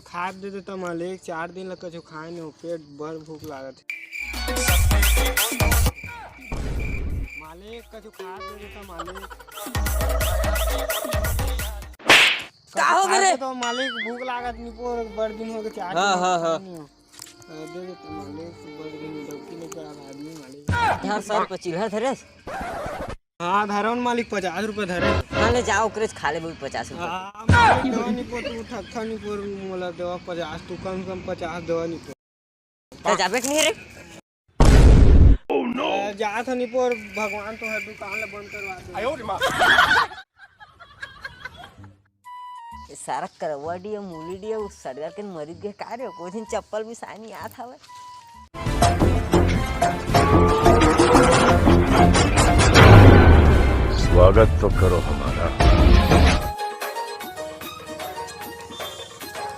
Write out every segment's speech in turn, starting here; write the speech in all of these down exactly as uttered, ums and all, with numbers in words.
खाद दे देता मालिक, चार दिन ले कछु खाए नहीं, पेट भर भूख लागत हे। मालिक, कछु खाद दे देता मालिक। का हो गे रे? तो मालिक, भूख लागत निपोर, बड़ दिन हो गे, चार हाँ, दिन हाँ, खाए हाँ। नहीं हो। अ, दे देता मालिक, बड़ दिन डौकी लेके आ आदमी मालिक। हाँ, सौ रुपये चिल्लर धरे। हाँ, धरौन मालिक, पचास रुपये धरे। हाँ, ले जाओ, ओकरे से खा ले, वो पचास रुपये। हाँ, मालिक, देवा निपोर, तू ठगथा निपोर, मोला देवा पचास, तू कम से कम पचास देवा निपोर। त जाबे के नहीं रे? अ, जात ह निपोर, भगवान तो है, दुकान ला बंद करवा दे। ए सारा करवा डिया, मूली डिया, उ सड़गर के मरित गे का रे? कोई दिन चप्पल बिसाय नहीं आत हवे। स्वागत तो करो हमारा।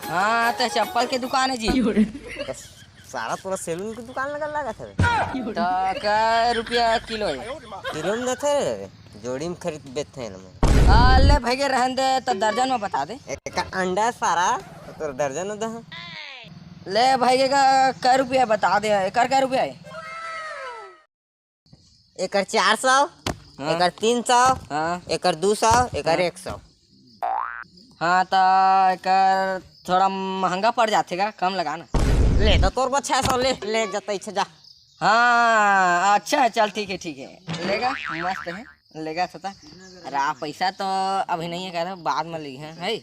हाँ, त चप्पल के दुकान है जी। सारा तोरा सैलून के दुकान लगा लागत हवे। त कै रुपया किलो है? किलो में देथे रे, जोड़ी में खरीद बेचथे एला मैं। आ, ले भैया, रहन दे, त दर्जन में बता दे। एक अंडा सारा, तोर दर्जन में दे। ले भैया, का कै रुपया बता दे, एकर कै रुपया है? एकर चार सौ, हाँ। एकर तीन सौ, हाँ। एकर दू सौ, एकर हाँ। एक सौ। हाँ, त एकर थोड़ा महंगा पड़ जाथे गा, कम लगा ना। ले तो तोर बर छह सौ ले, ले जतई छे जा। हाँ, अच्छा है, चल ठीक है, ठीक है, लेगा, मस्त है, लेगा सता। अरे आ, पैसा तो अभी नहीं है, कहता बाद में ली है, है?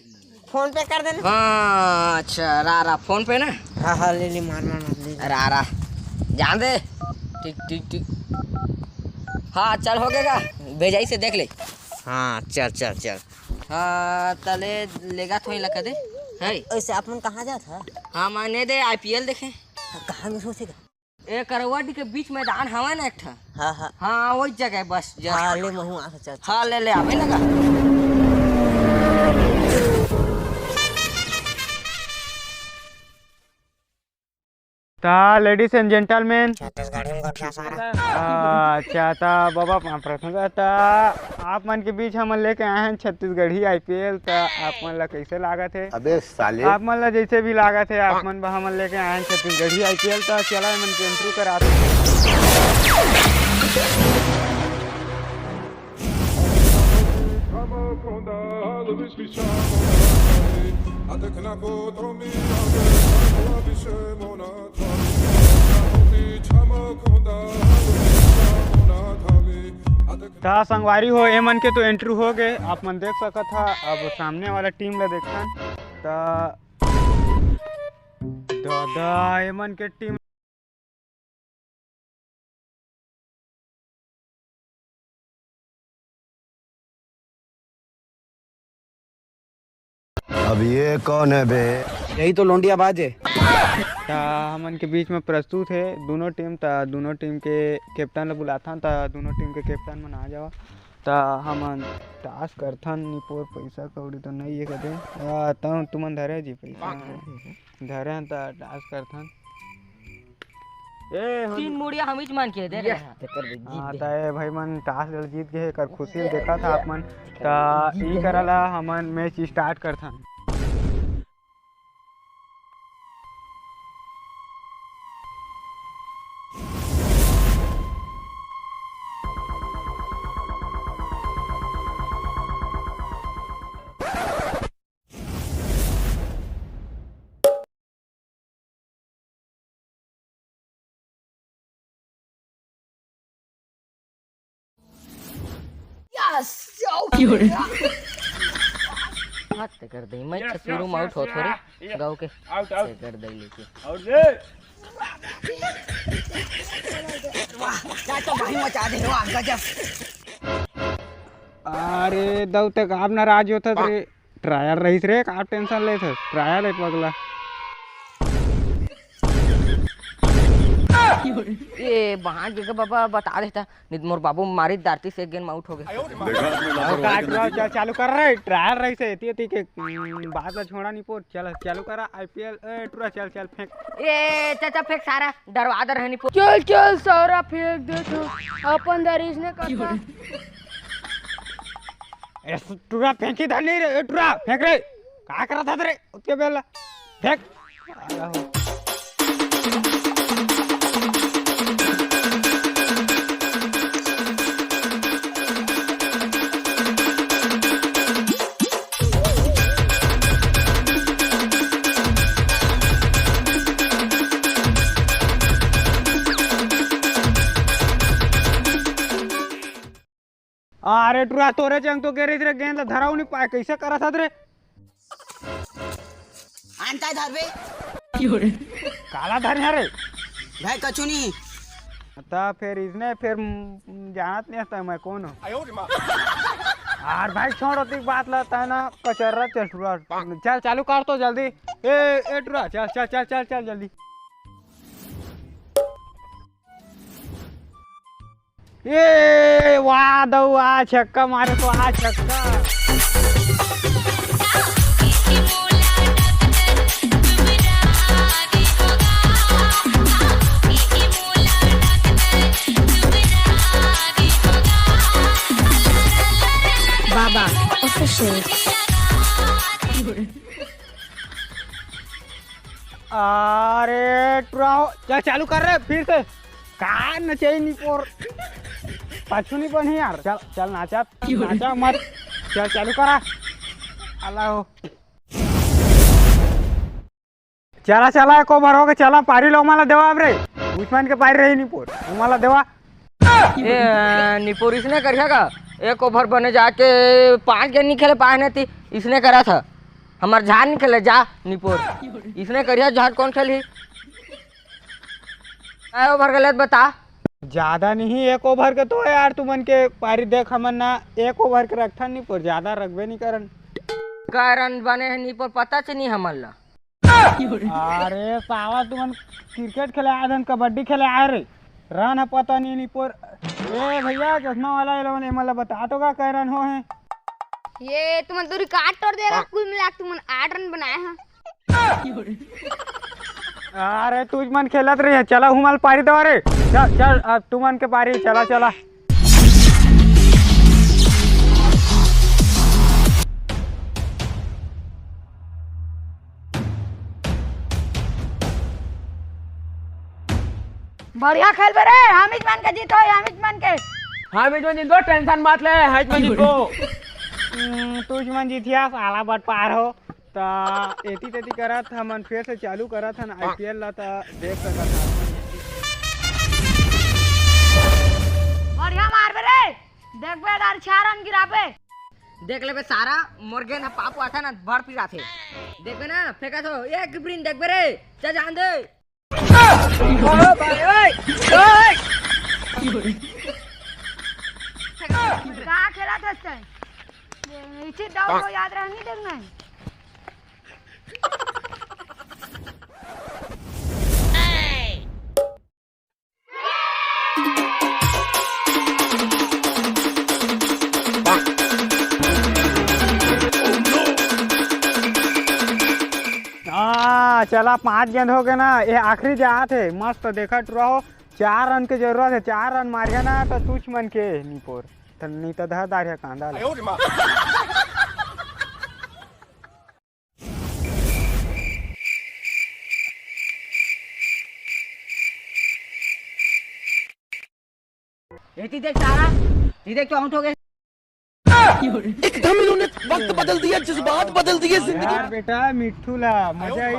फोन पे कर देना। हाँ, अच्छा, रा, रा, फोन पे ना? हाँ, हाँ, ले ली, मार, मार, मार, ले ली। रा, रा, जान दे। ठीक, ठीक, ठीक। हाँ, चल, हो गएगा, भेजाई से देख ले। हाँ, चल, चल, चल। हाँ, तले लेगा थोड़ी लगा दे, है? ऐसे आप मन कहाँ जात हा? हाँ, माने दे, आईपीएल देखे। हाँ, कहाँ में सोचेगा? ए, करवाडी के बीच मैदान हवा ना एक ठा। हाँ, हाँ। हाँ, वही जगह है बस, just। हाँ, ले, महू आ, चल, चल, हाँ, चल। ले, ले, आवे लगा। ता ladies and gentlemen, छत्तीसगढ़ी में गोठिया सारा। अच्छा, ता बाबा, प्रथम ता आप मन के बीच हमन लेके आए हैं छत्तीसगढ़ी आईपीएल, ता आप मन ला कैसे लागत है? अबे साले। आप मन ला जैसे भी लागत है, आप मन ब-, हमन लेके आए हैं छत्तीसगढ़ी आईपीएल, तो चला एमन के entry करात। ता संगवारी हो, एमन के तो entry हो गए, आप मन देख सकत हा। अब सामने वाला टीम ला देखथन। ता दादा, एमन के टीम। अब ये कौन है बे? यही तो लोंडिया बाज है। ता हमन के बीच में प्रस्तुत है दोनों टीम। ता दोनों टीम के कैप्टन ला बुलाथन, ता दोनों टीम के कैप्टन मन आ जावा। ता हमन toss करथन, निपोर पैसा कौड़ी तो नहीं है कदे। आ, ता तुमन धरे जी पैसा। धरे हन त toss करथन। ए, हम तीन मुड़िया हमीच मन के दे रहे हैं। तेकर दे, जीत हाँ, दे। त ए भाई मन toss ल जीत गए, एकर खुशी ल देखा था आप मन। त ई करा ला हमन match start करथन। हाथ ते कर दे, मैं ये, शुरू ये, में आउट ये, होत हो रे, ये। गाँव के। Out, out. ते कर दे लेके। आउट दे। वाह, क्या तो भाई मचा दे, वाह, गजब। अरे, दऊ तक आप नाराज होता रे। ट्रायल रहिस रे, का टेंशन लेथस? ट्रायल है पगला। ए, बहान के बाबा बता देता, नहीं तो मोर बाबू मारी दारती से एक गेंद में आउट हो गए। देखा आपने अउ लापरवाही का, का, चल, चालू कर रे, ट्रायल रहिस है, एती, एती के, हम्म, बात ला छोड़ा नहीं पोर, चल, चालू करा आईपीएल, ए, टुरा, चल, चल, फेंक। ए, चाचा, फेंक सारा, डरवा दे रहनी पोर। चल, चल, सारा फेंक दे तू, अपन दरिस ने करता। ए, टुरा फेंकी धर नहीं रे, ए, टुरा, फेंक रे। का करत हस रे, उतके बेला? फेंक। अरे टुरा, तोरे चंग तो गे रहिस रे, गेंद ल धराऊ नहीं पाए, कइसे करत हस रे? आन काय धरबे? काला धरे हरे? भाई कछु नहीं। त फेर इसने फेर म-, जानत नहीं हस त मैं कोन हूँ। अरे भाई छोड़ ओतिक बात ल, तैं ना कचर्रा चल टुरा। चल चालू कर तो जल्दी। ए, ए टुरा, चल, चल, चल, चल, चल जल्दी। ए, वाह दऊ, आ छक्का मारे तो आ छक्का। बाबा Official। अरे टुरा हो, चल चालू कर रे फिर से। का नचई निपोर, पाछू नहीं बनी यार। चल चल नाचा, नाचा मत। चल चालू करा। अल्लाह हो। चला चला, एको भर होगे, चला पारी लो, ओमन ला देवा अब रे। दुश्मन के पारी रही निपोर, ओमन ला देवा। ए, निपोर इसने करिहा का? एक ओवर बने जाके पांच गेंद नहीं खेले पाए न ती, इसने करा था। हमर झान नहीं खेले जा निपोर। इसने करिहा, झान कौन खेलही? काय ओवर गलत बता। ज्यादा नहीं, एक ओवर के तो यार, तुमन के पारी देख, हमन ना एक ओवर के रखथन निपोर, ज्यादा रखबे नहीं करन। काय रन बने हे निपोर, पता च नहीं हमन ला। अरे सावा, तुमन क्रिकेट खेले आए हन, कबड्डी खेले आए रे, रन ह पता नहीं निपोर। ए भैया चश्मा वाला, ये लोगन एमन ला बता तो का, कै रन हो हे? ये तुमन तो रिकॉर्ड तोड़ दे रहा, कुल मिला के तुमन आठ रन बनाए हैं। अरे तुझ मन खेलत रही है, चला हुमल पारी दो रे। चल चल, अब तुमन के पारी, चला चला। बढ़िया खेलबे रे, हम इच मन के जीत होई, हम इच मन के। हम इच मन जीतबो, टेंशन मत ले, हम इच मन जीतबो। हम्म, तुझ मन जीतिया, साला बटपार हो। त एती तेती करत हमन फिर से चालू करत हन आईपीएल ला, त देख सकत हन। बढ़िया मारबे रे, देखबे यार, चार रन गिराबे। देख लेबे सारा, मोर गेंद ह पाप हुआ था ना, बड़ पिराथे। देखबे ना, फेंका तो एक ग्रीन देखबे रे, चल जान दे। ओ भाई, ओए, ओए। का खेलत हस तैं? इसे दाव को याद रहनी देखना है। हाँ, चला, पांच गेंद हो गए ना, ये आखिरी जात है। मस्त देखत रहो, चार रन के जरूरत है, चार रन मारिया ना तो तुझ मन के निपोर, त नहीं तो धर दारिया कांदा ले। एती देख सारा, ये देख तो आउट हो गए। एकदम इन्होंने वक्त बदल दिया, जज्बात बदल दिए जिंदगी। यार बेटा मिट्ठू ला मजा आई।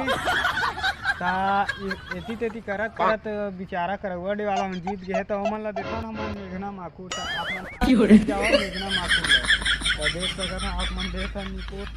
ता ए-, एती तेती करत करत बेचारा करौवाड़ी वाला मन जीत गए, तो ओमन ला देखो ना, मन मेघना माकू, ता आप मन जाओ मेघना माकू ला। तो देख सकत हो आप मन, देख निपोर।